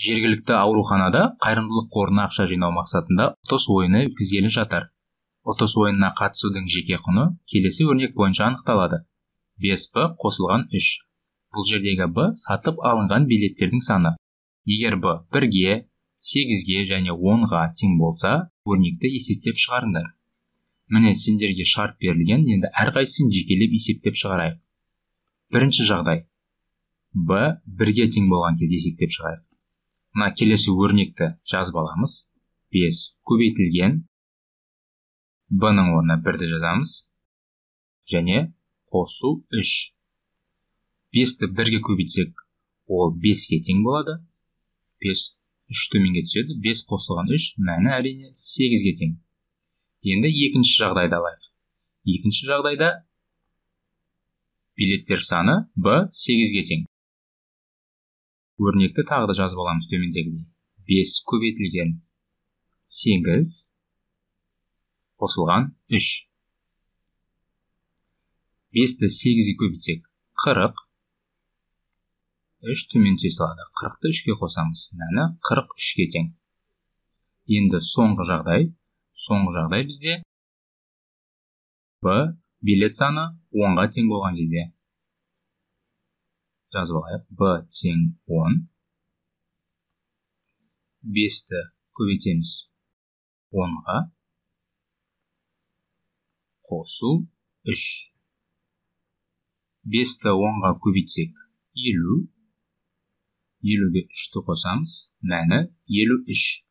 Жергілікті ауруханада қайырымдылық қорына ақша жинау мақсатында ұтыс ойыны өткізгелі жатыр. Ұтыс ойынына қатысудың жеке құны келесі өрнек бойынша анықталады. 5Б қосылған 3. Бұл жердегі Б сатып алынған билеттердің саны. Егер Б 1-ге, 8-ге және 10-ға тең болса, өрнекті есептеп шығарыңдар. Міне, сендерге шарт берілген, енді әрқайсысын жекелеп есептеп шығарайық. Бірінші жағдай. Б 1-ге тең болған кезде есептеп шығарайық. Мына келесі өрнекті жазып аламыз. 5 көбейтілген Б-ның орнына 1-ді жазамыз және қосу 3. 5-ті 1-ге көбейтсек, ол 5-ге тең болады. 5 3 төменге түседі. 5 қосылған 3 мәні әрине 8-ге тең. Енді екінші жағдайды алайық. Екінші жағдайда билеттер саны Б 8-ге тең. Өрнекті тағы да жазып аламыз төмендегідей. 5 көбейтілген 8 қосылған 3. 5-ті 8-ге көбейтсек 40. 3 төмен түсе салады. 40-ты 3-ге қосамыз. Мәні 43-ге тең. Енді соңғы жағдай. Соңғы жағдай бізде Б билет саны 10-ға тең болған кезде. Жазып алайық. Б тең 10. 5-ті көбейтеміз 10-ға қосу 3. 5-ті 10-ға көбейтсек 50. 50-ге 3-ті қосамыз, мәні 53.